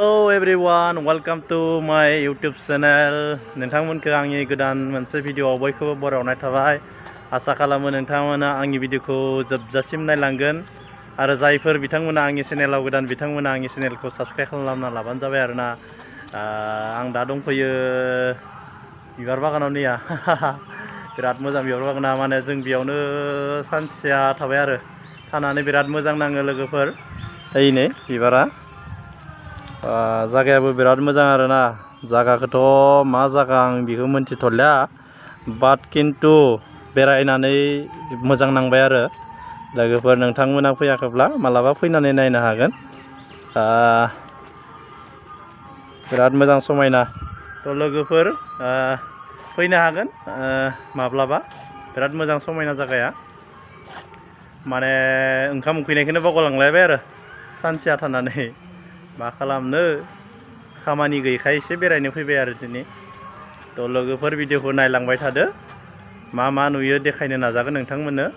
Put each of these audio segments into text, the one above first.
Hello everyone, welcome to my YouTube channel. नोंथांमोनखौ आंनि गोदान मोनसे भिडिअआव बयखौबो बरायनाय थाबाय। आसा खालामो नोंथांमोना आंनि भिडिअखौ जोबजासिम नायलांगोन आरो जायफोर बिथांमोना आंनि चेनेलाव गोदान बिथांमोना आंनि चेनेलखौ साबस्क्राइब खालामना लाबानो जाबाय आरोना। आं दा दंफैयो बिबार बागानाव नैया बिराद मोजां बिबार बागाना, माने जों बेयावनो सानसेया थाबाय आरो थानानै बिराद मोजां नाङो लोगोफोर। नै बिबारा जायगायाबो बिराद मोजां आरोना। जायगाखौथ' मा जायगा आं बेखौ मोनथिथ'लिया, बाट किन्तु बेरायनानै मोजां नांबाय आरो लोगोफोर। नोंथांमोना फैयाखैब्ला मालाबा फैनानै नायनो हागोन। बिराद मोजां समायना। थ' लोगोफोर फैनो हागोन माब्लाबा। बिराद मोजां समायना जायगाया, माने ओंखाम उखैनायखौनो बावगारलांलायबाय आरो सानसेया थानानै। मा खालामनो, खामानि गैयैखाय एसे बेरायनो फैबाय आरो दिनै। थ' लोगोफोर भिडिअखौ नायलांबाय थादो, मा मा नुयो देखायनो नाजागोन नोंथांमोननो।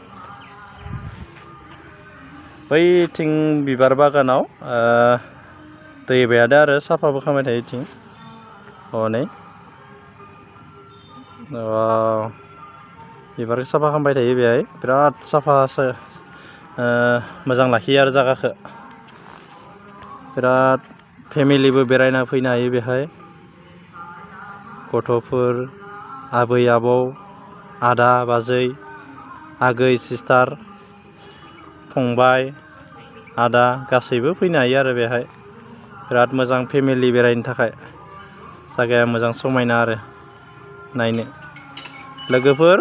बैथिं बिबार बागानाव दै बायादो आरो साफाबो खालामबाय थायो इथिं। हनै बिबारखौ साफा खालामबाय थायो बेहाय, बिराद साफासो मोजां लाखियो आरो जायगाखौ। बिराद फेमिलिबो बेरायना फैनो हायो बेहाय। गथ'फोर, आबै आबौ, आदा बाजै, आगै सिस्टार, फंबाय आदा गासैबो फैनो हायो आरो बेहाय। बिराद मोजां फेमिलि बेरायनो थाखाय। जायगाया मोजां समायना आरो नायनो। लोगोफोर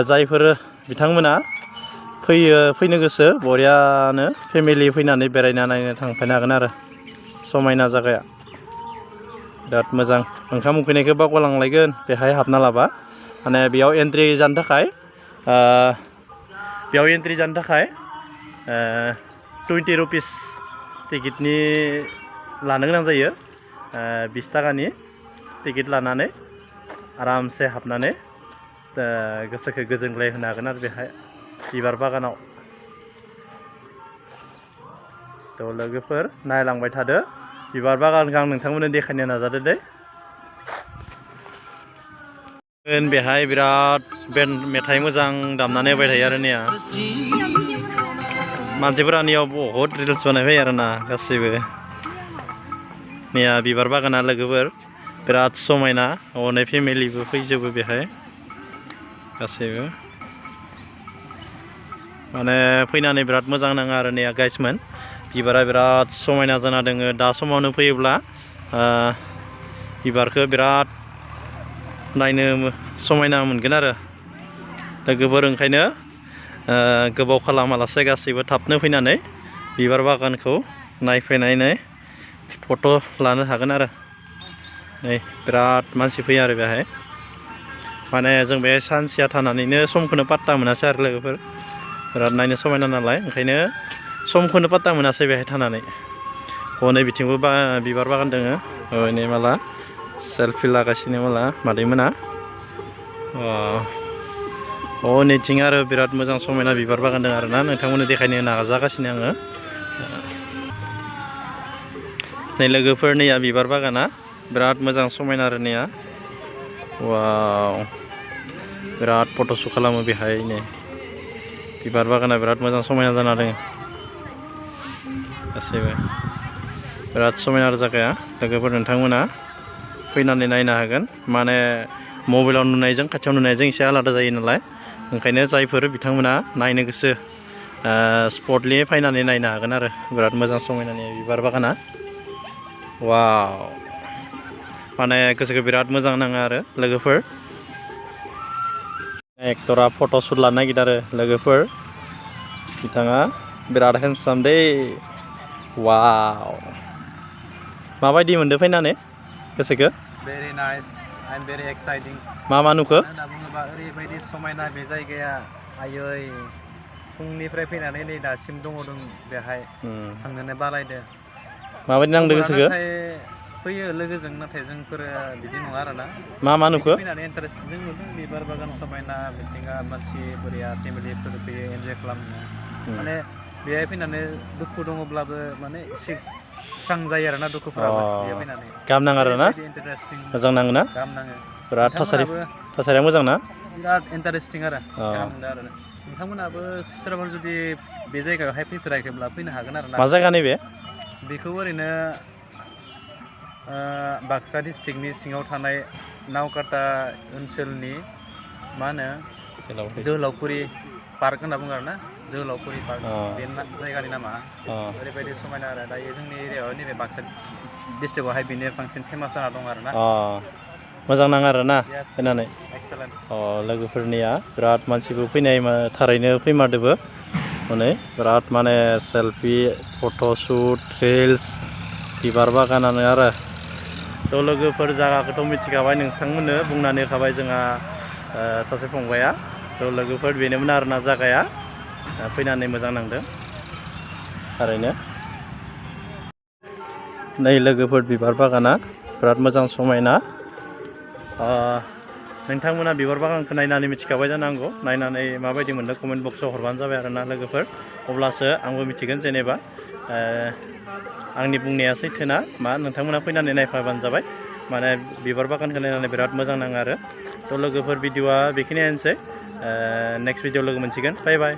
जायफोर बिथांमोना फैनो गोसो, बरियानो फेमिलि फैनानै बेरायना नायनो थांफैनो हागोन आरो। समायना जायगाया बिराद मोजां। ओंखाम उखैनायखौ बावगारलांलायगोन बेहाय हाबना लाबा। माने बेयाव एन्ट्रि जानो थाखाय 20 रुपिस टिकेटनि लानो गोनां जायो। 20 थाखानि टिकेट लानानै आरामसे हाबनानै गोसोखौ गोजोनग्लाय होनो हागोन आरो बेहाय बिबार बागानाव। थ' लोगोफोर नायलांबाय थादो, बिबार बागानखौ आं नोंथांमोननो देखायनो नाजादो दे। बेहाय बिराद मेथाइ मोजां दामनानै होबाय थायो आरो नैया। मानसिफोरा नैयाव बहुद रिल्स बानायफैयो आरोना गासैबो। नैया बिबार बागाना लोगोफोर बिराद समायना। अनेक फेमिलिबो फैजोबो बेहाय गासैबो। माने फैनानै बिराद मोजां नाङो आरो नैया गाइसमोन। बिबारा बिराद समायना जाना दोङो। दा समावनो फैयोब्ला बिबारखौ बिराद नायनो समायना मोनगोन आरो लोगोफोर। ओंखायनो गोबाव खालामालासे गासैबो थाबनो फैनानै बिबार बागानखौ नायफैनानै फट' लानो हागोन आरो। नै बिराद मानसि फैयो आरो बेहाय। माने जों बेहाय सानसेया थानानैनो समखौनो पात्ता मोनासै आरो लोगोफोर। बिराद नायनो समायना नालाय, ओंखायनो समखौनो पात्ता मोनासै बेहाय थानानै। हनै बिथिंबो बिबार बागान दोङो। हनै माला सेलफि लागासिनो माला मादैमोना। नैथिं आरो बिराद मोजां समायना बिबार बागान दं आरोना, नोंथांमोननो देखायनो नाजागासिनो आङो। नै लोगोफोर नैया बिबार बागाना बिराद मोजां समायना आरो नैया। वाव, बिराद फट'शुट खालामो बेहाय। नै बिबार बागाना बिराद मोजां समायना जाना दङ गासैबो। बिराद समायना जायगाया लोगोफोर, नोंथांमोना फैनानै नायनो हागोन। माने मबाइलाव नुनायजों खाथियाव नुनायजों एसे आलादा जायो नालाय, ओंखायनो जायफोर बिथांमोना नायनो गोसो स्पटलि फैनानै नायनो हागोन आरो। बिराद मोजां समायनानि बिबार बागाना। वाव, माने गोसोखौ बिराद मोजां नाङो आरो लोगोफोर। एक्टरा फट'शुट लानो नागिरदों आरो लोगोफोर। बिथाङा बिराद हेन्डसाम दै। वाव, माबायदि मोनदों फैनानै गोसोखौ? भेरि नाइस, आइ एम भेरि एक्साइटिं। मा नुखो? होनना बुङोबा ओरैबायदि समायना बे जायगाया। आयै, फुंनिफ्राय फैनानै नै दासिम दङ बेहाय, थांनोनो बालायदो। माबायदि नांदों गोसोखौ? नाथाय फैयो लोगोजों, नाथाय जोंफोरो बिदि नङा आरोना। मा नुखो? फैनानै इन्टारेस्ट जों नुदों बिबार बागान समायना, मिथिंगा, मानसि बोरिया, फेमिलिफोर फैयो एन्जय खालामनो। माने बेहाय फैनानै दुखु दङब्लाबो माने एसे स्रां जायो आरोना दुखुफोराबो बेयाव फैनानै गाहाम नाङो आरोना इन्टारेस्टिं मोजां नाङोना गाहाम नाङो बिराद थासारिया मोजां ना बिराद इन्टारेस्टिं आरो गाहाम मोनदों आरो नोंथांमोनाबो सोरबाफोर जुदि बे जायगायावहाय फैफेराखैब्ला फैनो हागोन आरो ना मा जायगा नैबे बेखौ ओरैनो बाक्सा डिस्ट्रिक्टनि सिङाव थानाय नावकाटा ओनसोलनि मा होनो जोहोलावफुरि पार्क होनना बुङो आरोना जोहोलावफुरि पार्क बे जायगानि नामा ओरैबायदि समायना आरो दायो जोंनि एरियायाव नैबे बाक्सा डिस्ट्रिक्टआवहाय बेनो बांसिन फेमास जाना दं आरोना मोजां नाङो आरोना फैनानै एक्सेलेन्ट लोगोफोरनिया बिराद मानसिबो फैनाय थारैनो फैमारदोबो हनै बिराद माने सेलफि फट'शुट रिल्स बिबार बागानानो आरो थ' लोगोफोर जायगाखौथ' मिथिखाबाय नोंथांमोननो बुंनानै होखाबाय जोंहा सासे फंबाया थ' लोगोफोर बेनोमोन आरोना जायगाया फैनानै मोजां नांदों थारैनो नै लोगोफोर बिबार बागाना बिराद मोजां समायना नोंथांमोना बिबार बागानखौ नायनानै मिथिखाबाय जानांगौ नायनानै माबायदि मोनदों कमेन्ट बक्सआव हरबानो जाबाय आरोना लोगोफोर अब्लासो आंबो मिथिगोन जेनेबा आंनि बुंनाया सैथोना मा नोंथांमोना फैनानै नायफाबानो जाबाय माने बिबार बागानखौ नायनानै बिराद मोजां नाङो आरो थ' लोगोफोर भिडिअआ बेखिनियानोसै नेक्स्ट भिडिअ लोगो मोनसिगोन बाय बाय